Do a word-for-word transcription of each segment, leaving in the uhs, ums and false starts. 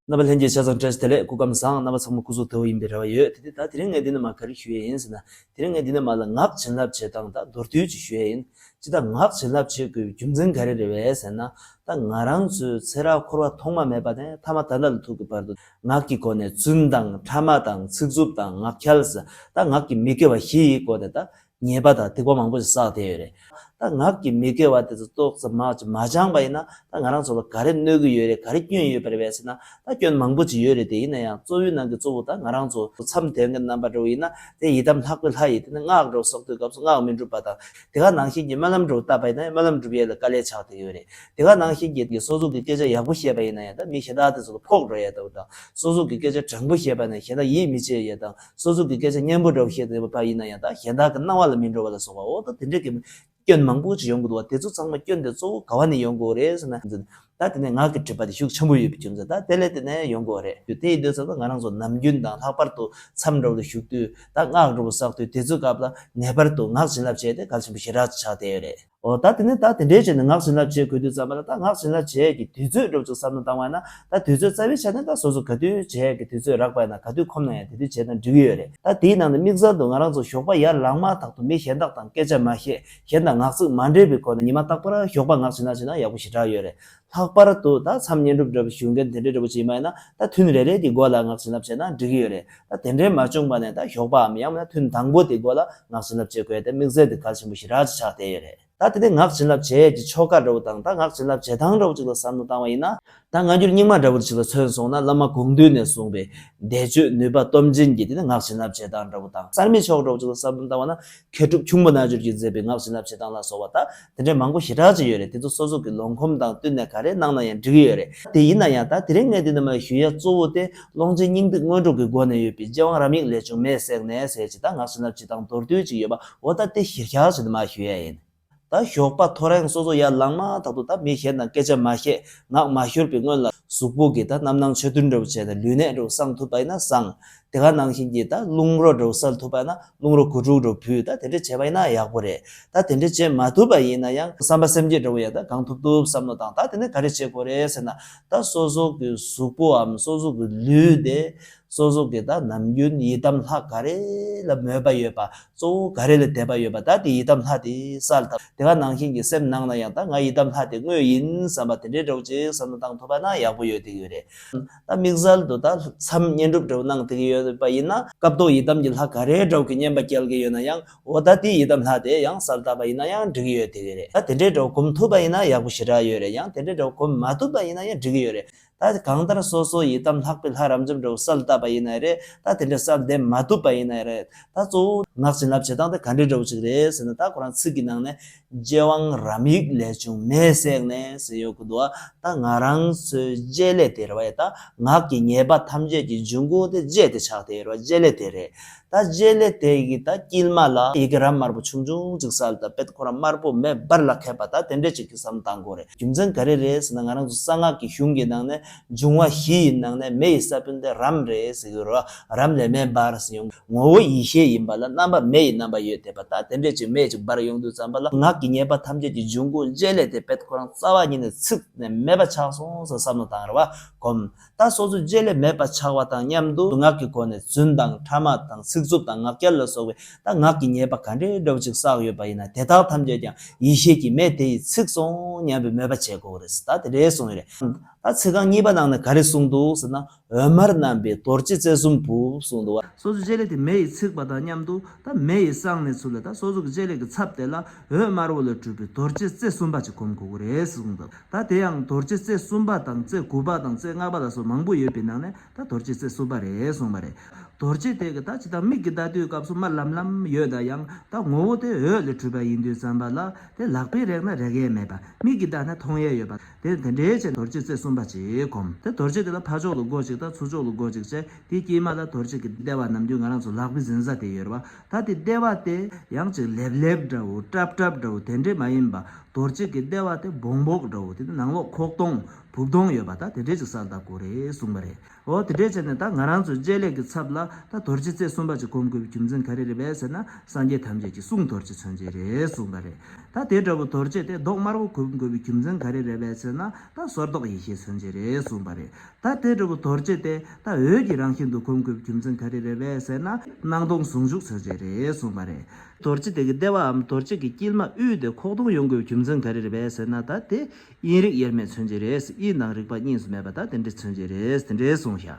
རྣམ་པ་ལྷན་རྒྱས་ཆ་ཚང་བཀྲ་ཤིས་བདེ་ལེགས། སྐུ་ཁམས་བཟང་། རྣམ་པ་ཚང་མ་སྐུ་གཟུགས་བདེ་པོ་ཡིན་པའི་རེ་བ་ཡོད། དེ་དེ་ད་དེ་རིང་ངས་འདི་ནས་མར་ག་རེ་ཞུ་ཡས་ཡིན་ཟེར་ན། དེ་རིང་ངས་འདི་ནས་མར་ལ་ངག་བྱིན་རླབས་བྱེད་སྟངས་དང་མདོར་བསྡུས་ཅིག་ཞུ་ཡས་ཡིན། ཅི་ད་ངག་བྱིན་རླབས་བྱེད་དགོས་པའི་རྒྱུ་མཚན་ག་རེ་རེད་པས་ཟེར་ན། ད་ང་རང་ཚོའི་ཚེ་རབས་འཁོར་བ་ཐོག་མ་མེད་པ་ནས་ཐ་མ་ད་ལྟ་ལ་ཐུག་གི་བར་དུ་ངག་གི་སྒོ་ནས་རྫུན་དང་ཕྲ་མ་དང་ཚིག་རྩུབ་དང་ངག་འཁྱལ་ཟེར། ད་ངག་གི་མི་དགེ་བ་བཞི་ཡི་སྒོ་ནས་ད་ཉེས་པ་དང་སྡིག་པ་མང་པོ་ཞིག་བསགས་བསྡད་ཡོད་རེད། ད་ངག་གི་མི་དགེ་བ་དེ་ཚོ་ཏོག་ཙམ་མ་མ་སྦྱངས་པ་ཡིན་ན། ད་ང་རང་ཚོ་ལ་ག་རེ་གནོད་ཀྱི་ཡོད་རེད། ག་རེ་སྐྱོན་ཡོད་པ་རེད་པས་ཟེར་ན། ད་སྐྱོན་མང་པོ་ཅིག་ཡོད་རེད། དེ་ཡིན་ན་ཡང་གཙོ་བོའི་ནང་གི་གཙོ་བོ་ད་ང་རང་ཚོ་མཚམས་དེ་གི་རྣམ་པ་འདྲ་བོ་ཡིན་ན། དེ་ཡི་དམ་ལྷག་པའི་ལྷ་ཡིས་དེ་ནི་སྔགས་འདྲ་བོ་གསོག་དུས་སྐབས་སུ་སྔགས་མི་འགྲུབ་པ་དང་། དེ་ག་ནང་བཞིན་གྱི་སྨོན་ལམ་འདྲ་བོ་བཏབ་པ་ཡིན་ན་སྨོན་ལམ་འགྲུབ་ཡས་ལ་དཀའ་ལས་ཆགས་བསྡད་ཡོད་རེད། དེ་ག་ནང་བཞིན་གྱི་སོ་སོ་གི་སྐད་ཆ་ཡག་པོ་བཤད་པ་ཡིན་ན་ཡང་ད་མི་གཞན་དག་དེ་ཚོ་ལ་ཕོག་འགྲོ་ཡས་འདྲ་བོ་དང་། སོ་སོ་གི་སྐད་ཆ་དྲང་པོ་བཤད་པ་ཡིན་ན་གཞན་དག་ཡིད་མི་ཆེས་ཡས་དང་། སོ་སོ་གི་སྐད་ཆ་སྙན་པོ་འདྲ་བོ་བཤད་བསྡད་པ་ཡིན་ན་ཡང་ད་གཞན་དག་གི་སྣང་བ་ལ་མི་འགྲོ་བ་ལ་སོགས་པ། འོ་ད་དེ་འདྲས་ཀྱི་སྐྱོན་མང་པོ་ཅིག་ཡོང་གི་འདུག་བ། དེ་ཚོ་ཚང་མ་སྐྱོན་དེ་གཙོ་བོ་ག་བ་ནས་ཡོང་གི་ཡོད་རེད་ཟེར་ན། ད་དེ་ནས་ངག་གི་སྒྲིབ་པ་དེ་ཤུགས་ཆེན་པོ་ཡོད་པའི་རྒྱུ་མཚན། ད་དེ་ལས་དེ་ནས་ཡོང་གི་ཡོད་རེད། དེ་ཡིན་དུས་ཙམ་པ་ང་རང་ཚོ་ནམ་རྒྱུན་དང་ལྷག་པར་དུ་མཚམས་འདྲ་བོ་ལ་བཞུགས་དུས་ད་སྔགས་འདྲ་བོ་བསགས་དུས་དེ་ཚོའི་སྐབས་ལ་ངེས་པར་དུ་ངག་བྱིན་རླབས་བྱས་ཏེ་གལ་ཆེན་པོ་ཞེ་དྲག་ཆགས་བསྡད་ཡོད་རེད། འོ་ད་དེ་ནི་ད་དེ་འདྲའི་བྱས་ནས་ངག་བྱིན་རླབས་བྱེད་དགོས་དུས་ཙམ་པ་ལ། ད་ངག་བྱིན་རླབས་བྱེད་ཀྱི་དུས་ཚོད་འདྲ་བོ་ཅིག་བསམ་བློ་བཏང་བ་ན། ད་དུས་ཚོད་རྩ་བའི་ཆ་ནས་ད་སོ་སོ་ག་དུས་བྱེད་ཀྱི་དུས་ཚོད་རག་པ་ཡིན་ན་ག་དུས་ཁོམ་ན་ཡང་དེ་དུས་བྱས་ན་འགྲིག་གི་ཡོད་རེད། ད་དེའི་ནང་ནས་དམིགས་བསལ་དུ་ང་རང་ཚོ་ཞོགས་པ་ཡར་ལངས་མ་ཐག་ཏུ་མི་གཞན་དག་དང་སྐད་ཆ་མ་བཤད། གཞན་དང་ངག་ཚིག་མ་འདྲེས་པའི་སྒོ་ནས་ཉི་མ་རྟག་པར་ཞོགས་པ་ངག་བྱིན་རླབས་བྱེད་ན་ཡག་པོ་ཞེ་དྲག་ཡོད་རེད། ལྷག་པར་དུ་ད་མཚམས་བསྙེན་སྒྲུབ་འདྲ་བོ་ཞུ་མཁན་དེ་འདྲའི་འདྲ་བོ་ཅིག་ཡིན་པ་ཡིན་ན། ད་ཐུན་རེ་རེ་གི་མགོ་ལ་ངག་བྱིན་རླབས་བྱས་ན་འགྲིག་གི་ཡོད་རེད། ད་དེ་འདྲའི་མ་བྱུང་བ་ནས་ད་ཞོགས་པའམ་ཡང་མིན་ན་ཐུན་དང་པོ་དེའི་མགོ་ལ་ངག་བྱིན་རླབས་བྱེད་དགོས་ཡ་དེ་དམིགས་བསལ་དེ་གལ་ཆེན་པོ་ཞེ་དྲག་ཅིག་ཆགས་བསྡད་ཡོད་རེད། ད་དེ་ནས་ངག་བྱིན་རླབས་བྱེད་ཡས་ཀྱི་ཆོ་ག་འདྲ་བོ་དང་ད་ངག་བྱིན་རླབས་བྱེད་སྟངས་འདྲ་བོ་ཅིག་ལ་བསམ་བློ་བཏང་བ་ཡིན་ན། ད་སྔ་འགྱུར་རྙིང་མ་འདྲ་བོ་ཅིག་ལ་མཚོན་སོང་ན། བླ་མ་དགོངས་འདུས་ནས་གསུངས་པའི་བཟླས་བརྗོད་ནུས་པ་སྟོབས་ཆེན་གྱི་དེ་ནས་ངག་བྱིན་རླབས་བྱེད་སྟངས་འདྲ་བོ་དང་། གསར་མའི་ཕྱོགས་འདྲ་བོ་ཅིག་ལ་བསམ་བློ་བཏང་བ་ན། མཁས་གྲུབ་ཁྱུང་པོ་རྣལ་འབྱོར་གྱིས་མཛད་པའི་ངག་བྱིན་རླབས་བྱེད་སྟངས་ལ་སོགས་པ་ད་དེ་འདྲའི་མང་པོ་ཞེ་དྲག་ཅིག་ཡོད་རེད། དེ་ཚོ་སོ་སོ་གི་ལོང་ཁོམ་དང་བསྟུན་ནས་ག་རེ་གནང་ན་ཡང་འགྲིག་གི་ཡོད་རེད། དེ་ཡིན་ན་ཡང་ད་དེ་རིང་ངས་འདི་ནས་མར་ཞུ་ཡ་གཙོ་བོ་དེ་ཀློང་ཆེན་སྙིང་ཐིག་དངོས་གྲུབ་ཀྱི་སྒོ་ནས་ཡོད་པའི་རྗེ་དབང་རབ་དབྱིངས་ལས་བྱུང་མེས་བསྲེགས་ནས་ཟེར་གྱི་ད་ངག་བྱིན་རླབས་བྱེད་སྟངས་མདོར་བསྡུས་ཅིག་ཡོད་པ། འོ་ད་དེ་གཞིར་བཞག་བྱས་ནས་མར་ཞུ་ཡ་ཡིན། ད་ཞོགས་པ་ཐོ་རེངས་སོ་སོ་ཡར་ལངས་མ་ཐག་ཏུ་ད་མི་གཞན་དང་སྐད་ཆ་མ་བཤད། ངག་མ་ཤོར་བའི་སྔོན་ལ་གཟུགས་པོ་གི་ད་རྣམ་སྣང་ཆོས་མཐུན་འདྲ་བོ་བྱས་ནས་ལུས་ནད་འདྲ་བོ་སངས་ཐུབ་པ་ཡིན་ན་སངས། དེ་ག་ནང་བཞིན་གྱི་ད་རླུང་རོ་འདྲ་བོ་སེལ་ཐུབ་པ་ཡིན་ན་རླུང་རོ་གོས་དྲུག་འདྲ་བོ་ཕུལ། ད་དེ་འདྲ་བྱས་པ་ཡིན་ན་ཡག་པོ་རེད། ད་དེ་འདྲ་བྱས་མ་ཐུབ་པ་ཡིན་ན་ཡང་བསམ་པ་སེམས་བསྐྱེད་འདྲ་བོ་ཡང་ད་གང་ཐུབ་ཐུབ་བསམ་བློ་བཏང་། ད་དེ་ནས་ག་རེ་བྱེད་དགོས་རེད་ཟེར་ན། ད་སོ་སོ་གི་གཟུགས་པོའམ་སོ་སོ་གི་ལུས་དེ། སོ་སོ་གི་ད་ནམ་རྒྱུན་ཡི་དམ་ལྷ་ག་རེ་ལ་མོས་པ་ཡོད་པ། གཙོ་བོ་ག་རེ་ལ་དད་པ་ཡོད་པ། ད་དེ་ཡི་དམ་ལྷ་དེ་གསལ་བཏབ། དེ་ག་ནང་བཞིན་གྱི་སེམས་ནང་ན་ཡང་ད་ང་ཡི་དམ་ལྷ་དེ་དངོས་ཡིན་བསམ་པ་དེ་འདྲའི་འདྲ་བོ་ཅིག་བསམ་བློ་བཏང་ཐུབ་པ་ན་ཡག་པོ་ཡོད་བསྡད་ཀྱི་ཡོད་རེད། ད་དམིགས་བསལ་དུ་ད་མཚམས་བསྙེན་སྒྲུབ་འདྲ་བོ་གནང་བསྡད་ཀྱི་ཡོད་པ་ཡིན་ན། སྐབས་ཐོག་ཡི་དམ་གྱི་ལྷ་ག་རེ་འདྲ་བོ་གི་བསྙེན་པ་བསྐྱལ་གྱི་ཡོད་ན་ཡང་། འོ་ད་དེ་ཡི་དམ་ལྷ་དེ་ཡང་གསལ་བཏབ་པ་ཡིན་ན་ཡང་འགྲིག་གི་ཡོད་བསྡད་ཀྱི་རེད། ད་དེ་འདྲའི་འདྲ་བོ་སྒོམ་ཐུབ་པ་ཡིན་ན་ཡག་པོ་ཞེ་དྲག་ཡོད་རེད། ཡང་དེ་འདྲའི་འདྲ་བོ་སྒོམ་མ་ཐུབ་པ་ཡིན་ན་ཡང་འགྲིག་གི་ཡོད་རེད། ད་གང་ལྟར་སོ་སོ་ཡི་དམ་ལྷག་པའི་ལྷ་རབ་འབྱམས་འདྲ་བོ་གསལ་བཏབ་པ་ཡིན་ན་རེད། ད་དེ་འདྲ་གསལ་བཏབ་མ་ཐུབ་པ་ཡིན་ན་རེད། ད་གཙོ་བོ་ངག་བྱིན་རླབས་བྱེད་སྟངས་དེ་ག་འདྲའི་འདྲ་བོ་ཅིག་རེད་ཟེར་ན། ད་ཁོ་རང་ཚིག་གི་ནང་ནས་རྗེ་དབང་རབ་དབྱིངས་ལས་བྱུང་མེས་བསྲེགས་ནས་ཟེར་ཡོད་ཀྱི་འདུག་བ། ད་ང་རང་ཚོའི་བྱེད་ལས་དེ་རེད་བ། ད་ངག་གི་ཉེས་པ་ཐམས་ཅད་ཀྱི་འབྱུང་ཁུངས་དེ་བྱེད་དེ་ཆགས་དེ་རེད་བ། བྱེད་ལས་དེ་རེད། ད་བྱེད་ལས་དེ་གི་ད་དཀྱིལ་མ་ལ་ཡི་གེ་ར་དམར་པོ་ཆུང་ཆུང་ཅིག་གསལ་བཏབ། དཔེ་ཁོ་རང་དམར་པོ་མེ་འབར་ལ་ཁད་པ་ད་དེ་འདྲ་ཅིག་གི་བསམ་བཏང་དགོས་རེད། རྒྱུ་མཚན་ག་རེ་རེད་ཟེར་ན། ང་རང་ཚོ་གསང་སྔགས་ཀྱི་གཞུང་གི་ནང་ནས་འབྱུང་བ་བཞི་ཡི་ནང་ནས་མེ་ཡི་ས་བོན་དེ་རམ་རེད་ཟེར་གྱི་རེད་བ། རམ་ལས་མེ་འབར་ཟེར་ཡོང་། ངོ་བོ་ཡེ་ཤེས་ཡིན་པ་ལ་རྣམ་པ་མེ་ཡི་རྣམ་པ་ཡོད་བསྡད་པ། ད་དེ་འདྲ་ཅིག་མེ་ཅིག་འབར་ཡོང་དུས་ཙམ་པ་ལ་ངག་གི་ཉེས་པ་ཐམས་ཅད་ཀྱི་འབྱུང་ཁུངས་བྱེད་ལས་དེ་དཔེ་ཁོ་རང་རྩ་བ་ཉིད་ནས་ཚིག་ནས་མེད་པ་ཆགས་སོང་ཟེར་བསམ་བློ་བཏང་རེད་བ། སྒོམ། ད་སོ་སོ་བྱེད་ལས་མེད་པ་ཆགས་པ་དང་མཉམ་དུ་ངག་གི་སྒོ་ནས་རྫུན་དང་ཕྲ་མ་དང་ཚིག་རྩུབ་དང་ངག་འཁྱལ་ལ་སོགས་པའི་ད་ངག་གི་ཉེས་པ་ག་འདྲའི་འདྲ་བོ་ཅིག་བསགས་ཡོད་པ་ཡིན་ན། དེ་དག་ཐམས་ཅད་ཀྱང་ཡེ་ཤེས་ཀྱི་མེ་དེ་ཡིས་ཚིག་སོང་སྙམ་པའི་མོས་པ་བྱེད་དགོས་རེད། ད་དེ་འདྲའི་གསུངས་ཡོད་རེད། ད་ཚིག་རྐང་གཉིས་པ་ནང་ནས་ག་རེ་གསུངས་འདུག་ཟེར་ན། འོད་དམར་བསྣམས་པའི་རྡོ་རྗེ་རྩེ་གསུམ་ཕུབ་གསུངས་འདུག་བ། སོ་སོ་བྱེད་ལས་དེ་མེ་ཡིས་ཚིག་པ་དང་མཉམ་དུ་ད་མེ་ཡི་གསང་གནས་ཚུལ་ལ། ད་སོ་སོ་གི་བྱེད་ལས་ཀྱི་ཚབ་དེ་ལ་འོད་དམར་པོ་ལས་གྲུབ་པའི་རྡོ་རྗེ་རྩེ་གསུམ་པ་ཅིག་སྒོམ་དགོས་ཀྱི་རེད་གསུངས་འདུག་ད་དེ་ཡང་རྡོ་རྗེ་རྩེ་གསུམ་པ་དང་རྩེ་དགུ་པ་དང་རྩེ་ལྔ་པ་ལ་སོགས་མང་པོ་ཡོད་པའི་ནང་ནས་ད་རྡོ་རྗེ་རྩེ་གསུམ་པ་རེད་གསུངས་པ་རེད། རྡོ་རྗེ་དེ་གི་ད་ཇི་ལྟར་མིག་གིས་ལྟ་དུས་སྐབས་སུ་དམར་ལམ་ལམ་ཡོད་ན་ཡང་། ད་ངོ་བོ་དེ་འོད་ལས་གྲུབ་པ་ཡིན་དུས་ཙམ་པ་ལ་དེ་ལག་པས་རེག་ན་རེག་ཡས་མེད་པ། མིག་གིས་ལྟ་ན་མཐོང་ཡས་ཡོད་པ། དེ་དེ་འདྲའི་ཆེད་རྡོ་རྗེ་རྩེ་གསུམ་པ་ཅིག་སྒོམ། དེ་རྡོ་རྗེ་དེ་ལ་ཕར་ཕྱོགས་ལ་སྒོ་གཅིག་དང་ཚུར་ཕྱོགས་ལ་སྒོ་གཅིག་བྱས། དེའི་དཀྱིལ་མ་ལ་རྡོ་རྗེ་གི་ལྟེ་བ། ནམ་རྒྱུན་ང་རང་ཚོ་ལག་པས་འཛིན་ས་དེ་ཡོད་རེད་བ། ད་དེ་ལྟེ་བ་དེ་ཡང་ཅིག་ལེབ་ལེབ་འདྲ་བོ་ཀྲབ་ཀྲབ་འདྲ་བོ་དེ་འདྲས་མ་ཡིན་པ། རྡོ་རྗེ་གི་ལྟེ་བ་དེ་སྦོམ་སྦོམ་འདྲ་བོ། དེ་ནང་ལོགས་ཁོག་སྟོང་ བུབ་དོང་ཡོད་པ་ད་དེ་འདྲས་ཅིག་གསལ་བཏབ་དགོས་རེད་གསུངས་པ་རེད། འོ་དེ་འདྲས་བྱས་ནས་ད་ང་རང་ཚོའི་བྱེད་ལས་ཀྱི་ཚབ་ལ་ད་རྡོ་རྗེ་རྩེ་གསུམ་པ་ཅིག་སྒོམ་དགོས་པའི་རྒྱུ་མཚན་ག་རེ་རེད་པས་ཟེར་ན། སངས་རྒྱས་ཐམས་ཅད་ཀྱི་གསུང་རྡོ་རྗེ་མཚོན་བྱེད་རེད་གསུངས་པ་རེད། ད་དེ་འདྲ་བོ་རྡོ་རྗེ་དེ་མདོག་དམར་པོ་སྒོམ་དགོས་པའི་རྒྱུ་མཚན་ག་རེ་རེད་པས་ཟེར་ན། ད་སོར་རྟོག་ཡེ་ཤེས་མཚོན་བྱེད་རེད་གསུངས་པ་རེད། ད་དེ་འདྲ་བོ་རྡོ་རྗེ་དེ་ད་འོད་ཀྱི་རང་བཞིན་དུ་སྒོམ་དགོས་པའི་རྒྱུ་མཚན་ག་རེ་རེད་པས་ཟེར་ན། སྣང་སྟོང་ཟུང་འཇུག་མཚོན་བྱེད་རེད་གསུངས་པ་རེད། རྡོ་རྗེ་དེ་གི་ལྟེ་བའམ་རྡོ་རྗེ་གི་དཀྱིལ་མ་དབུས་དེ་ཁོག་སྟོང་ཡོང་དགོས་པའི་རྒྱུ་མཚན་ག་རེ་རེད་པས་ཟེར་ན། ད་དེ་དབྱིངས་རིག་དབྱེར་མེད་མཚོན་བྱེད་རེད། དབྱིངས་དང་རིག་པ་གཉིས་སུ་མེད་པ་ད་དེ་འདྲ་མཚོན་བྱེད་རེད། དེ་འདྲའི་གསུངས་ཤག་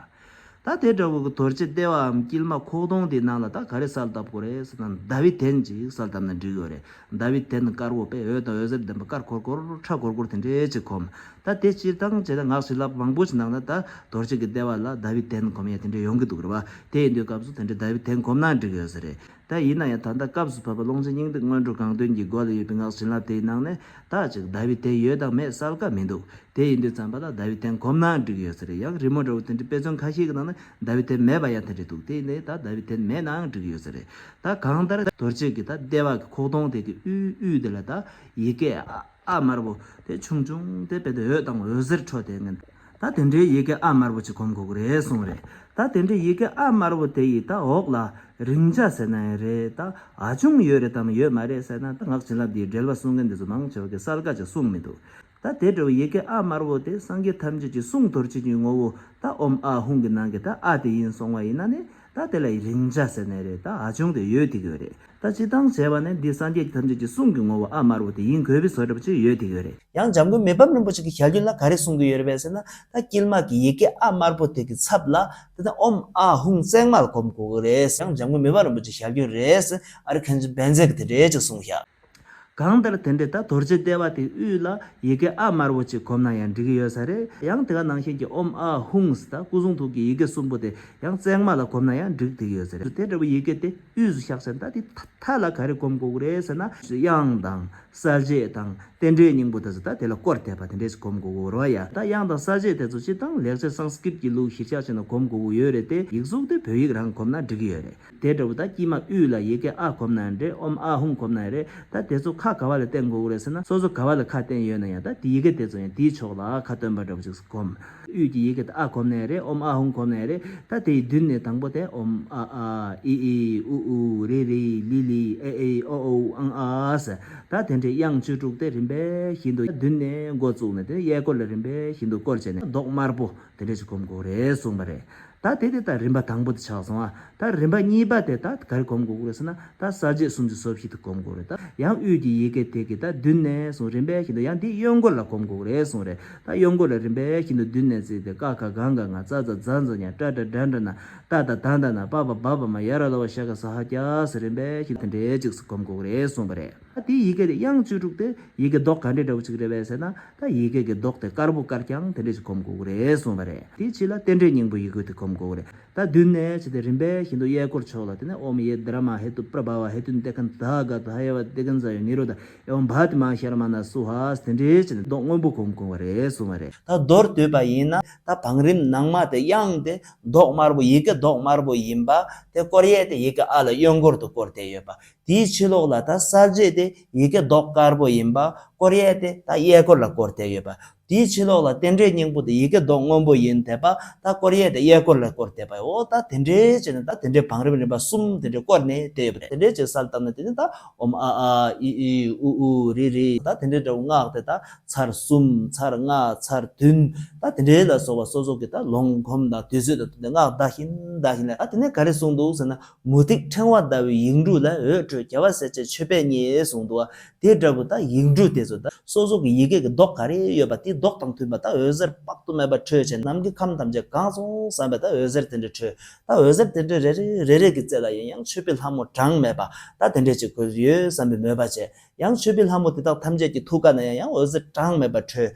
ད་དེ་འདྲ་བོ་གི་རྡོ་རྗེ་ལྟེ་བའམ་དཀྱིལ་མ་ཁོག་སྟོང་དེའི་ནང་ལ་ད་ག་རེ་གསལ་བཏབ་དགོས་རེད་ཟེར་ན། ཟླ་བའི་གདན་ཅིག་གསལ་བཏབ་ན་འགྲིག་ཡོད་རེད། ཟླ་བའི་གདན་དཀར་པོ་དཔེ་འོད་དང་འོད་ཟེར་ལྡན་པ་དཀར་ཀོར་ཀོར་ཁྲ་ཀོར་ཀོར་དེ་འདྲའི་ཅིག་སྒོམ། ད་དེ་སྤྱིར་བཏང་བྱས་ན་སྔགས་བྱིན་རླབས་མང་པོ་ཞིག་ནང་ན་ད་རྡོ་རྗེ་གི་ལྟེ་བ་ལ་ཟླ་བའི་གདན་སྒོམ་ཡ་དེ་འདྲ་ཡོང་གི་འདུག་རེད་བ། དེ་ཡིན་དུས་སྐབས་སུ་དེ་འདྲའི་ཟླ་བའི་གདན་སྒོམ་ན་འགྲིག་ཡོད་ས་རེད། ད་ཡིན་ན་ཡང་ད་ལྟ་སྐབས་སུ་བབ་པ་ཀློང་ཆེན་སྙིང་ཐིག་སྔོན་འགྲོ་གང་འདུལ་གྱི་སྒོ་ལ་ཡོད་པའི་སྔགས་བྱིན་རླབས་དེའི་ནང་ནས་ད་ཅིག་ཟླ་བའི་གདན་ཡོད་དང་མེད་གསལ་ཁ་མི་འདུག་དེ་ཡིན་དུས་ཙམ་པ་ལ་ཟླ་བའི་གདན་སྒོམ་ན་འགྲིག་ཡོད་ས་རེད། ཡང་རི་མོ་འདྲ་བོ་དེ་འདྲའི་དཔེ་མཚོན་ཁ་ཤས་ཀྱི་ནང་ནས་ཟླ་བའི་གདན་མེད་པ་ཡང་དེ་འདྲ་འདུག་དེ་ཡིན་ནའི་ད་ཟླ་བའི་གདན་མེད་ནའང་འགྲིག་ཡོད་ས་རེད། ད་གང་ལྟར་རྡོ་རྗེ་གི་ད་ལྟེ་བ་གི་ཁོག་སྟོང་དེ་གི་དབུས་དབུས་དེ་ལ་ད་ཡི་གེ་ཨ་ཨ་དམར་པོ་དེ་ཆུང་ཆུང་དེ་དཔེ་དེ་འོད་དང་འོད་ཟེར་འཕྲོ་དེ་ངན། ད་དེ་འདྲའི་ཡི་གེ་ཨ་དམར་པོ་ཅིག་སྒོམ་དགོས་ཀྱི་རེད་གསུངས་རེད། ད་དེ་འདྲའི་ཡི་གེ་ཨ་དམར་པོ་དེ་ཡི་ད་འོག་ལ་རིང་ཆ་ཟེར་ན་ཡང་རེད། ད་ཨ་ཆུང་ཡོད་རེད་དམ་ཡོད་མ་རེད་ཟེར་ན། ད་སྔགས་བྱིན་རླབས་འདིའི་འགྲེལ་པ་གསུང་མཁན་འདི་ཚོ་མང་ཆེ་བ་གིས་གསལ་ཁ་ཅིག་གསུངས་མི་འདུག་ད་དེ་འདྲ་བོ་ཡི་གེ་ཨ་དམར་པོ་དེ་སངས་རྒྱས་ཐམས་ཅད་ཀྱི་གསུང་རྡོ་རྗེ་གི་ངོ་བོ་ད་ཨོཾ་ཨཱཿཧཱུྃ་གི་ནང་གི་ད་ཨ་དེ་ཡིན་སོང་བ་ཡིན་ན་ནི། ད་དེ་ལ་རིང་ཆ་ཟེར་ནའི་རེད། ད་ཨ་ཆུང་དེ་ཡོད་དེ་གི་རེད། ད་སྤྱིར་བཏང་བྱས་པ་ནི་འདི་སངས་རྒྱས་ཐམས་ཅད་ཀྱི་གསུང་གི་ངོ་བོ་ཨ་དམར་པོ་དེ་ཡིན་དགོས་པའི་བཟོ་འདྲ་པོ་ཅིག་ཡོད་དེ་གི་རེད། ཡང་འཇམ་མགོན་མི་ཕམ་རིན་པོ་ཆེ་གི་ཞལ་རྒྱུན་ལ་ག་རེ་གསུང་གི་ཡོད་རེད་པས་ཟེར་ན། ད་དཀྱིལ་མ་གི་ཡི་གེ་ཨ་དམར་པོ་དེ་གི་ཚབ་ལ་དེ་ད་ཨོཾ་ཨཱཿཧཱུྃ་བརྩེགས་མ་ལ་སྒོམ་དགོས་ཀྱི་རེད། ཡང་འཇམ་མགོན་མི་ཕམ་རིན་པོ་ཆེ་ཞལ་རྒྱུན་རེད། ཨ་རི་མཁན་ཆེན་བན་ཛེ་གི་དེ་འདྲས་ཅིག་གསུངས་ཤག་གང་ལྟར་དེ་འདྲས་ད་རྡོ་རྗེ་ལྟེ་བ་དེའི་དབུས་ལ་ཡི་གེ་ཨ་དམར་པོ་ཅིག་སྒོམ་ན་ཡང་འགྲིག་གི་ཡོད་ས་རེད། ཡང་དེ་ག་ནང་བཞིན་གྱི་ཨོཾ་ཨཱཿཧཱུྃ་ཟེར་ད་སྐུ་གསུང་ཐུགས་ཀྱི་ཡི་གེ་གསུམ་པོ་དེ་ཡང་བརྩེགས་མ་ལ་སྒོམ་ན་ཡང་འགྲིག་གི་ཡོད་ས་རེད། དེ་འདྲ་བོ་ཡི་གེ་དེ་དབུས་སུ་བཞག་ཟེར་ན། ད་དེ་མཐའ་ལ་ག་རེ་སྒོམ་དགོས་ཀྱི་རེད་ཟེར་ན། དབྱངས་དང་གསལ་བྱེད་དང་རྟེན་འབྲེལ་སྙིང་པོ་དེ་ཚོ་ད་དེ་ལ་བསྐོར་བསྡད་པ་དེ་འདྲས་ཅིག་སྒོམ་དགོས་ཀྱི་རེད་བ་ཡ། ད་དབྱངས་དང་གསལ་བྱེད་དེ་ཚོ་སྤྱིར་བཏང་ལེགས་སྦྱར་སཾ་སྐྲྀཏ་ཀྱི་ལུགས་གཞིར་བཞག་བྱས་ན་སྒོམ་དགོས་ཀྱི་ཡོད་རེད་དེ། ཡིག་གཟུགས་དེ་བོད་ཡིག་རང་སྒོམ་ན་འགྲིག་གི་ཡོད་རེད། དེ་འདྲ་བོ་ད་དཀྱིལ་མ་དབུས་ལ་ཡི་གེ་ཨ་སྒོམ་ན་རེད། ཨོཾ་ཨཱཿཧཱུྃ་སྒོམ་ན་རེད། ད་དེ་ཚོ་ཁ་ག་བ་ལ་བསྟན་དགོས་ཀྱི་རེད་ཟེར་ན། སོ་སོ་ག་བ་ལ་ཁ་བསྟན་ཡོད་ན་ཡང་ད་དེ་ཡི་གེ་དེ་ཚོ་ཡང་དེའི་ཕྱོགས་ལ་ཁ་སྟོན་པ་འདྲ་བོ་ཅིག་སྒོམ། དབུས་ཀྱི་ཡི་གེ་དེ་ཨ་སྒོམ་ན་རེད། ཨོཾ་ཨཱཿཧཱུྃ་སྒོམ་ན་རེད། ད་དེའི་མདུན་ནས་དང་པོ་དེ་ཨོཾ་ཨ་ཨཱཿ་ཨི་ཨི་ཨུ་ཨུ་རི་རི་ལི་ལི་ཨེ་ཨེ་ཨོ་ཨོ་ཨང་ཨ་ཟེར། ད་དེ་འདྲའི་དབྱངས་བཅུ་དྲུག་དེ་རིམ་པས་བཞིན་དུ་མདུན་ནས་འགོ་བཙུགས་ནས་དེ་གཡས་སྐོར་ལ་རིམ་པས་བཞིན་དུ་བསྐོར་བྱས་ནས་མདོག་དམར་པོ་དེ་འདྲ་ཞིག་སྒོམ་དགོས་རེད་གསུངས་པ་རེད། ད་དེ་དེ་ད་རིམ་པ་དང་པོ་དེ་ཆགས་སོང་ཨ། ད་རིམ་པ་གཉིས་པ་དེ་ད་ག་རེ་སྒོམ་དགོས་ཀྱི་རེད་ཟེར་ན། ད་གསལ་བྱེད་སུམ་ཅུ་སོ་བཞི་དེ་སྒོམ་དགོས་རེད། ད་ཡང་དབུས་ཀྱི་ཡི་གེ་དེ་གི་ད་མདུན་ནས་བཟུང་རིམ་པས་བཞིན་དུ་ཡང་དེའི་གཡོན་སྐོར་ལ་སྒོམ་དགོས་རེད་གསུངས་རེད། ད་གཡོན་སྐོར་ལ་རིམ་པས་བཞིན་དུ་མདུན་ནས་བརྩིས་ཏེ། ཀ་ཁ་ག་ང་ང་ཙ་ཙ་ཛ་ཛ་ཉ་ཏྲ་ཏྲ་ཌ་འདྲ་ན། ཏ་ཏ་ད་ད་ན། པ་པ་བ་བ་མ། ཡ་ར་ལ་བ་ཤ་ག་ས་ཧ་ཀྱ་ཟེར་རིམ་པས་བཞིན་དུ་དེ་འདྲའི་ཅིག་སྒོམ་དགོས་རེད་གསུངས་པ་རེད། ད་དེའི་ཡི་གེ་དེ་དབྱངས་བཅུ་དྲུག་དེ་ཡི་གེ་མདོག་ག་འདྲའི་འདྲ་བོ་ཅིག་རེད་པས་ཟེར་ན། ད་ཡི་གེ་གི་མདོག་དེ་དཀར་པོ་དཀར་རྐྱང་དེ་འདྲ་ཞིག་སྒོམ་དགོས་ཀྱི་རེད་གསུངས་པ་རེད། དེའི་ཕྱི་ལ་རྟེན་འབྲེལ་སྙིང་པོ་ཡི་གེ་དེ་སྒོམ་དགོས་ཀྱི་རེད། ད་མདུན་ནས་བྱས་ཏེ་རིམ་པས་བཞིན་དུ་གཡས་སྐོར་ཕྱོགས་ལ་དེ་ནས་ཨོཾ་ཡེ་དྷརྨཱ་ཧེ་ཏུ་པྲ་བྷ་ཝ་ཧེ་ཏུ་ནི་ཏེ་ཁན་དྷ་ག་དྷ་ཡ་བ་ཏེ་ཁན་ཛ་ཡོ་ནི་རོ་དྷ་ཨེ་བཾ་བྷ་ཏི་མ་ཧཱ་ཤ་ར་མ་ན་སྭཱ་ཧཱ་ཟེར་དེ་འདྲའི་བྱས་ནས་མདོག་སྔོན་པོ་སྒོམ་དགོས་པ་རེད་གསུངས་པ་རེད། ད་མདོར་བསྡུས་པ་ཡིན་ན། ད་བང་རིམ་ནང་མ་དེ་དབྱངས་དེ་མདོག་དམར་པོ། ཡི་གེ་མདོག་དམར་པོ་ཡིན་པ། དེ་སྐོར་ཡས་དེ་ཡི་གེ་ཨ་ལ་གཡོན་སྐོར་དུ་བསྐོར་ཏེ་ཡོད་པ། དེའི་ཕྱི་ལོགས་ལ་ད་གསལ་བྱེད་དེ་ཡི་གེ་མདོག་དཀར་པོ་ཡིན་པ། སྐོར་ཡས་དེ་ད་གཡས་སྐོར་ལ་བསྐོར་ཏེ་ཡོད་པ། དེའི་ཕྱི་ལོགས་ལ་རྟེན་འབྲེལ་སྙིང་པོ་དེ་ཡི་གེ་མདོག་སྔོན་པོ་ཡིན་བསྡད་པ། ད་སྐོར་ཡས་དེ་གཡས་སྐོར་ལ་བསྐོར་བསྡད་པ། འོ་ད་དེ་འདྲའི་བྱས་ནས་ད་དེ་འདྲའི་བང་རིམ་རིམ་པ་གསུམ་དེ་འདྲའི་བསྐོར་ནས་བསྡད་ཡོད་པ་རེད། དེ་འདྲའི་བྱས་གསལ་བཏབ་ན་དེ་ནི་ད་ཨོཾ་ཨ་ཨཱཿ་ཨི་ཨི་ཨུ་ཨུ་རི་རི། ད་དེ་འདྲའི་འདྲ་བོ་སྔགས་དེ་ད་ཚར་གསུམ། ཚར་ལྔ། ཚར་བདུན། ད་དེ་འདྲའི་ལ་སོགས་པ་སོ་སོ་གི་ད་ལོངས་སྒོམ་དང་དུས་ཚོད་དང་བསྟུན་ནས་སྔགས་བཟླ་བཞིན་བཟླ་བཞིན་ལ། ད་དེ་ནས་ག་རེ་གསུངས་འདུག་ཟེར་ན། མུ་ཏིག་ཕྲེང་བ་ཟླ་བའི་ཡིག་འབྲུ་ལ། འོད་འཕྲོས་རྒྱལ་བ་སྲས་བཅས་མཆོད་པས་མཉེས་གསུངས་འདུག་བ། དེ་འདྲ་བོ་ད་ཡིག་འབྲུ་དེ་ཚོ་ད་སོ་སོ་གི་ཡི་གེ་གི་མདོག་ག་རེ་ཡོད་པ་དེའི་མདོག་དང་མཐུན་པ་ད་འོད་ཟེར་དཔག་ཏུ་མེད་པ་འཕྲོས་བྱས། ནམ་མཁའི་ཁམས་ཐམས་ཅད་གང་སོང་བསམ་པའི་ད་འོད་ཟེར་དེ་འདྲ་འཕྲོས། ད་འོད་ཟེར་དེ་འདྲ་རེ་རེ་རེ་རེ་གི་རྩེ་ལ་ཡང་ཡང་མཆོད་པའི་ལྷ་མོ་གྲངས་མེད་པ་ད་དེ་འདྲ་ཅིག་གོ་ཡོད་བསམ་པའི་མོས་པ་བྱས། ཡང་མཆོད་པའི་ལྷ་མོ་དེ་དག་ཐམས་ཅད་ཀྱི་ཐུགས་ཀ་ནས་ཡང་ཡང་འོད་ཟེར་གྲངས་མེད་པ་འཕྲོས།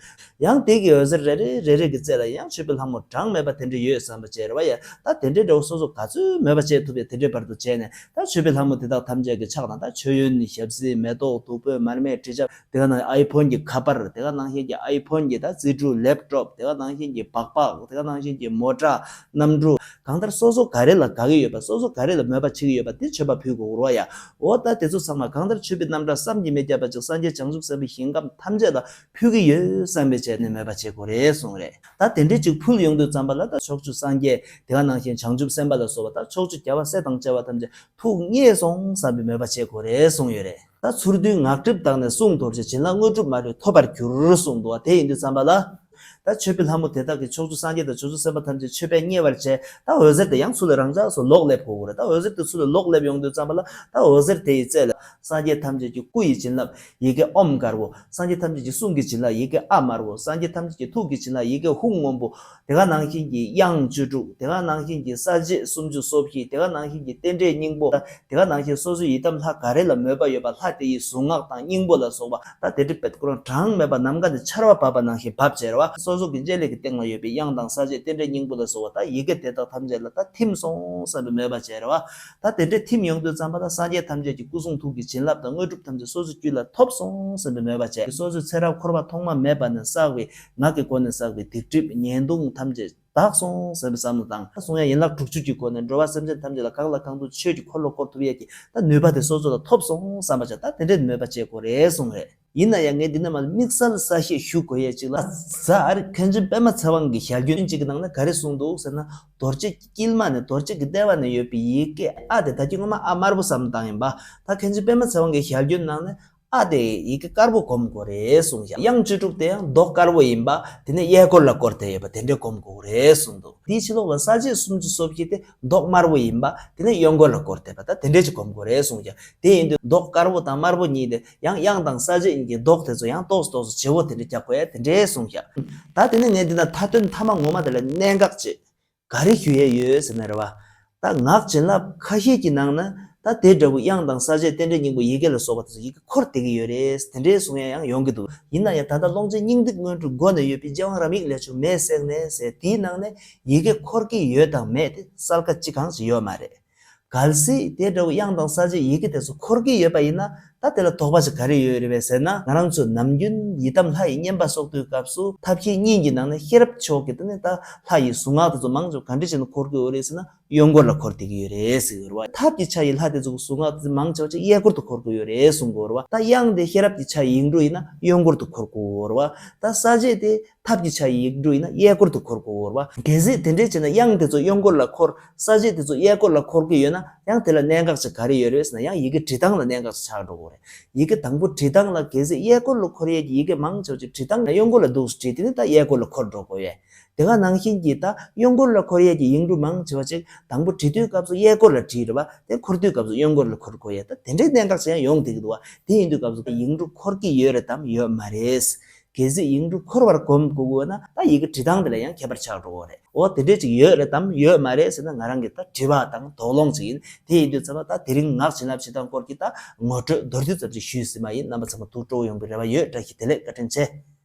ཡང་དེ་གི་འོད་ཟེར་རེ་རེ་རེ་རེ་གི་རྩེ་ལ་ཡང་མཆོད་པའི་ལྷ་མོ་གྲངས་མེད་པ་དེ་འདྲ་ཡོད་བསམ་པ་བྱས་རེད་བ་ཡ། ད་དེ་འདྲའི་འདྲ་བོ་སོ་སོ་ག་ཚོད་མོས་པ་བྱེད་ཐུབ་པའི་དེ་འདྲའི་བར་དུ་བྱས་ནས། ད་མཆོད་པའི་ལྷ་མོ་དེ་དག་ཐམས་ཅད་ཀྱི་ཕྱག་དང་། ད་མཆོད་ཡོན་ནི་ཞལ་བསིལ་མེ་ཏོག་བདུག་སྤོས་མར་མེ་དྲི་ཆབ་དེ་ག་ནང་ ཨའི་ཕོན་གྱི་ཁ་པར། དེ་ག་ནང་བཞིན་གྱི་ཨའི་ཕོན་གྱི་ད་རྩིས་འཕྲུལ་ལེབ་ཊོབ། དེ་ག་ནང་བཞིན་གྱི་སྦག་སྦག། དེ་ག་ནང་བཞིན་གྱི་མོ་ཊ། གནམ་གྲུ། གང་ལྟར་སོ་སོ་ག་རེ་ལ་དགའ་གི་ཡོད་པ། སོ་སོ་ག་རེ་ལ་མོས་པ་བྱེད་ཀྱི་ཡོད་པ་དེ་མཆོད་པ་ཕུལ་དགོས་རེད་བ་ཡ། འོ་ད་དེ་ཚོ་ཚང་མ་གང་ལྟར་མཆོད་པའི་རྣམ་གྲངས་བསམ་གྱིས་མི་ཁྱབ་པ་ཅིག་སངས་རྒྱས་བྱང་ཆུབ་སེམས་དཔའི་ཞིང་ཁམས་ཐམས་ཅད་ལ་ཕུལ་གྱི་ཡོད་བསམ་པའི་བྱས་ནས་མོས་པ་བྱེད་དགོས་རེད་གསུངས་རེད། ད་དེ་འདྲས་ཅིག་ཕུལ་ཡོང་དུས་ཙམ་པ་ལ་ད་ཕྱོགས་བཅུ་སངས་རྒྱས། དེ་ག་ནང་བཞིན་བྱང་ཆུབ་སེམས་དཔའ་ལ་སོགས་པ་ད་ཕྱོགས་བཅུ་རྒྱལ་བ་སྲས་དང་བཅས་པ་ཐམས་ཅད་ཐུགས་མཉེས་སོང་བསམ་པའི་མོས་པ་བྱེད་དགོས་རེད་གསུངས་ཡོད་རེད། ད་ཚུར་འདུས་ངག་སྒྲིབ་དག་ནས་གསུང་དོར་ཞིང་། བྱིན་རླབས་དངོས་གྲུབ་མ་ལུས་ཐོབ་པར་འགྱུར་གསུངས་འདུག་བ། དེ་ཡིན་དུས་ཙམ་པ་ལ། ད་མཆོད་པའི་ལྷ་མོ་དེ་དག་གིས་ཕྱོགས་བཅུ་སངས་རྒྱས་དང་བྱང་ཆུབ་སེམས་དཔའ་ཐམས་ཅད་མཆོད་པས་མཉེས་པར་བྱས། ད་འོད་ཟེར་དེ་ཡང་ཚུར་ལ་རང་འཇགས་སུ་ལོག་སླེབས་དགོས་ཀྱི་རེད། ད་འོད་ཟེར་དེ་ཚུར་ལ་ལོག་སླེབས་ཡོང་དུས་ཙམ་པ་ལ། ད་འོད་ཟེར་དེ་ཡི་རྩེ་ལ་སངས་རྒྱས་ཐམས་ཅད་ཀྱི་སྐུ་ཡི་བྱིན་རླབས་ཡི་གེ་ཨོཾ་དཀར་པོ། སངས་རྒྱས་ཐམས་ཅད་ཀྱི་གསུང་གི་བྱིན་རླབས་ཡི་གེ་ཨ་དམར་པོ། སངས་རྒྱས་ཐམས་ཅད་ཀྱི་ཐུགས་ཀྱི་བྱིན་རླབས་ཡི་གེ་ཧཱུྃ་སྔོན་པོ། དེ་ག་ནང་བཞིན་གྱི་དབྱངས་བཅུ་དྲུག། དེ་ག་ནང་བཞིན་གྱི་ས་བཅད་སུམ་ཅུ་སོ་བཞི། དེ་ག་ནང་བཞིན་གྱི་རྟེན་འབྲེལ་སྙིང་པོ། དེ་ག་ནང་བཞིན་སོ་སོའི་ཡི་དམ་ལྷ་ག་རེ་ལ་མོས་པ་ཡོད་པ་ལྷ་དེ་ཡི་གཟུངས་སྔགས་དང་སྙིང་པོ་ལ་སོགས་པ། ད་དེ་འདྲའི་དཔེ་ཁོ་རང་གྲངས་མེད་པ་ནམ་མཁའ་ནས་ཆར་པ་བབས་པ་ནང་བཞིན་བབས་བྱས་རེད་བ། སོ་སོ་གི་སྤྱན་ལས་ཀྱི་སྟེང་ལ་ཡོད་པའི་དབྱངས་དང་ས་བཅད་རྟེན་འབྲེལ་སྙིང་པོ་ལ་སོགས་པ་ད་ཡི་གེ་དེ་དག་ཐམས་ཅད་ལ་ད་ཐིམ་སོང་བསམ་པའི་མོས་པ་བྱས་རེད་བ། ད་དེ་འདྲའི་ཐིམ་ཡོང་དུས་ཙམ་པ་ད་སངས་རྒྱས་ཐམས་ཅད་ཀྱི་སྐུ་གསུང་ཐུགས་ཀྱི་བྱིན་རླབས་དང་དངོས་གྲུབ་ཐམས་ཅད་སོ་སོའི་རྒྱུད་ལ་ཐོབ་སོང་བསམ་པའི་མོས་པ་བྱས། སོ་སོའི་ཚེ་རབས་འཁོར་བ་ཐོག་མ་མེད་པ་ནས་བསགས་པའི་ངག་གི་སྒོ་ནས་བསགས་པའི་སྡིག་སྒྲིབ་ཉེས་ལྟུང་ཐམས་ཅད་དག་སོང་ཟེར་བའི་བསམ་བློ་བཏང་། གསུང་ཡང་ཡན་ལག་དྲུག་ཅུ་གྱི་སྒོ་ནས་འགྲོ་བ་སེམས་ཅན་ཐམས་ཅད་ལ་གང་ལ་གང་འདུལ་ཆོས་ཀྱི་འཁོར་ལོ་བསྐོར་ཐུབ་ཡས་ཀྱི་ད་ནུས་པ་དེ་སོ་སོ་ལ་ཐོབ་སོང་བསམ་པ་བྱས། ད་དེ་འདྲའི་མོས་པ་བྱེད་དགོས་རེད་གསུངས་རེད། ཡིན་ན་ཡང་ངས་འདི་ནས་མར་དམིགས་བསལ་གསལ་བཤད་ཞུ་དགོས་ཡས་ཅིག་ལ། ཛ་ཨར་མཁན་ཆེན་པད་མ་ཚེ་དབང་གི་ཞལ་རྒྱུན་གཅིག་གི་ནང་ན་ག་རེ་གསུངས་འདུག་ཟེར་ན། རྡོ་རྗེ་དཀྱིལ་མ་ནས་རྡོ་རྗེ་གི་ལྟེ་བ་ནས་ཡོད་པའི་ཡི་གེ་ཨ་དེ། ད་ཅི་སྔོན་མ་ཨ་དམར་པོ་བསམ་བཏང་ཡིན་པ། ད་མཁན་ཆེན་པད་མ་ཚེ་དབང་གི་ཞལ་རྒྱུན་ནང་ནས། ཨ་དེ་ཡི་གེ་དཀར་པོ་སྒོམ་དགོས་རེད་གསུངས་ཤག་དབྱངས་བཅུ་དྲུག་དེ་ཡང་མདོག་དཀར་པོ་ཡིན་པ། དེ་ནས་གཡས་སྐོར་ལ་བསྐོར་ཏེ་ཡོད་པ་དེ་འདྲས་སྒོམ་དགོས་རེད་གསུངས་འདུག་དེའི་ཕྱི་ལོགས་ལ་ས་བཅད་སུམ་ཅུ་སོ་བཞི་དེ་མདོག་དམར་པོ་ཡིན་པ། དེ་ནས་གཡོན་སྐོར་ལ་བསྐོར་ཏེ་ཡོད་པ་ད་དེ་འདྲས་ཅིག་སྒོམ་དགོས་རེད་གསུངས་ཤག་དེ་ཡིན་དུས་མདོག་དཀར་པོ་དང་དམར་པོ་གཉིས་དེ་ཡང་དབྱངས་དང་ས་བཅད་གཉིས་ཀྱི་མདོག་དེ་ཚོ་ཡང་ཏོག་ཙམ་ཏོག་ཙམ་བརྗེ་བོ་དེ་འདྲས་རྒྱག་དགོས་ཡ་དེ་འདྲས་གསུངས་ཤག་ད་དེ་ནས་ངས་འདི་ན་མཐའ་དོན་མཐའ་མ་ངོ་མ་དེ་ལ་གནད་འགག་ཅིག་ག་རེ་ཞུ་ཡས་ཡོད་ཟེར་ན་རེད་བ། ད་ངག་བྱིན་རླབས་ཁ་ཤས་ཀྱི་ནང་ན་ད་དེ་འདྲ་བོ་དབྱངས་དང་ས་བཅད་རྟེན་འབྲེལ་སྙིང་པོ་ཡི་གེ་ལ་སོགས་པ་དེ་ཚོ་ཡི་གེ་འཁོར་བསྡད་ཀྱི་ཡོད་རེད་དེ་འདྲའི་གསུང་ཡས་ཡང་ཡོང་གི་འདུག་ཡིན་ན་ཡང་ད་ལྟ་ཀློང་ཆེན་སྙིང་ཐིག་སྔོན་འགྲོའི་སྒོ་ནས་ཡོད་པའི་རྗེ་དབང་རབ་དབྱིངས་ལས་བྱུང་མེས་བསྲེགས་ནས་ཟེར་དེའི་ནང་ནས་ཡི་གེ་འཁོར་གྱི་ཡོད་དང་མེད་དེ་གསལ་ཁ་ཅི་གང་ཞིག་ཡོད་མ་རེད། གལ་སྲིད་དེ་འདྲ་བོ་དབྱངས་དང་ས་བཅད་ཡི་གེ་དེ་ཚོ་འཁོར་གྱི་ཡོད་པ་ཡིན་ན། ད་དེ་ལ་དོགས་པ་ཞིག་ག་རེ་ཡོད་རེད་པས་ཟེར་ན། ང་རང་ཚོས་ནམ་རྒྱུན་ཡི་དམ་ལྷ་ཡི་བསྙེན་པ་གསོག་དུས་སྐབས་སུ་ཐབས་ཤེས་གཉིས་ཀྱི་ནང་ནས་ཤེས་རབ་མཆོག་གི་དེ་ནས་ད་ལྷ་ཡི་གཟུངས་སྔགས་དེ་ཚོ་མང་ཆེ་བ་ག་འདྲ་བྱས་ནས་འཁོར་གྱི་ཡོད་རེད་ཟེར་ན། གཡོན་སྐོར་ལ་འཁོར་བསྡད་ཀྱི་ཡོད་རེད་ཟེར་གྱི་ཡོད་རེད་བ། ཐབས་ཀྱི་ཆ་ཡི་ལྷ་དེ་ཚོ་གི་གཟུངས་སྔགས་དེ་མང་ཆེ་བ་ཅིག་གཡས་སྐོར་དུ་འཁོར་གྱི་ཡོད་རེད་གསུང་གི་ཡོད་རེད་བ། ད་དབྱངས་དེ་ཤེས་རབ་ཀྱི་ཆ་ཡི་ཡིག་འབྲུ་ཡིན་ན་གཡོན་སྐོར་དུ་འཁོར་གྱི་ཡོད་རེད་བ། ད་ས་བཅད་དེ་ཐབས་ཀྱི་ཆ་ཡི་ཡིག་འབྲུ་ཡིན་ན་གཡས་སྐོར་དུ་འཁོར་དགོས་ཡོད་རེད་བ། གལ་སྲིད་དེ་འདྲས་བྱས་ན་དབྱངས་དེ་ཚོ་གཡོན་སྐོར་ལ་འཁོར། ས་བཅད་དེ་ཚོ་གཡས་སྐོར་ལ་འཁོར་གྱི་ཡོད་ན་ཡང་དེ་ལ་གནད་འགག་ཅིག་ག་རེ་ཡོད་རེད་ཟེར་ན། ཡང་ཡི་གེ་འབྲི་སྟངས་ལ་གནད་འགག་ཅིག་ཆགས་འགྲོ་གི་རེད། ཡི་གེ་དང་པོ་འབྲི་སྟངས་ལ་གལ་སྲིད་གཡས་སྐོར་ལ་འཁོར་ཡས་ཀྱི་ཡི་གེ་མང་ཆེ་བ་ཅིག་འབྲི་སྟངས་ལ་གཡོན་སྐོར་ལ་འདུག་སེ་བྲིས། དེ་ནི་ད་གཡས་སྐོར་ལ་འཁོར་འགྲོ་གི་ཡོད། དེ་ག་ནང་བཞིན་གྱི་ད་གཡོན་སྐོར་ལ་འཁོར་ཡས་ཀྱི་ཡིག་འབྲུ་མང་ཆེ་བ་ཅིག་དང་པོ་འབྲི་དུས་སྐབས་སུ་གཡས་སྐོར་ལ་བྲིས་རེད་བ། དེ་འཁོར་དུས་སྐབས་སུ་གཡོན་སྐོར་ལ་འཁོར་དགོས་ཡས། ད་དེ་འདྲའི་གནད་འགག་ཅིག་ཡང་ཡོང་བསྡད་ཀྱི་འདུག་བ། དེ་ཡིན་དུས་སྐབས་སུ་ཡིག་འབྲུ་འཁོར་གྱི་ཡོད་རེད་དམ་ཡོད་མ་རེད། གལ་སྲིད་ཡིག་འབྲུ་འཁོར་བར་སྒོམ་དགོས་ཀྱི་ཡོད་ན་ད་ཡི་གེ་འབྲི་སྟངས་དེ་ལ་ཡང་ཁྱད་པར་ཆགས་འགྲོ་གི་རེད། འོ་དེ་འདྲས་ཅིག་ཡོད་རེད་དམ་ཡོད་མ་རེད་ཟེར་ན་ང་རང་གི་ད་དྲི་བ་དང་དོགས་སློང་ཅིག་ཡིན། དེ་ཡིན་དུས་ཙམ་པ་ད་དེ་རིང་ངག་བྱིན་རླབས་བྱེད་སྟངས་སྐོར་གྱི་ད་ངོ་སྤྲོད་མདོར་བསྡུས་ཙམ་ཅིག་ཞུས་ཟིན་པ་ཡིན། རྣམ་པ་ཚང་མ་ཐུགས་སྤྲོ་ཡོང་བའི་རེ་བ་ཡོད། བཀྲ་ཤིས་བདེ་ལེགས། བཀའ་དྲིན་ཆེ།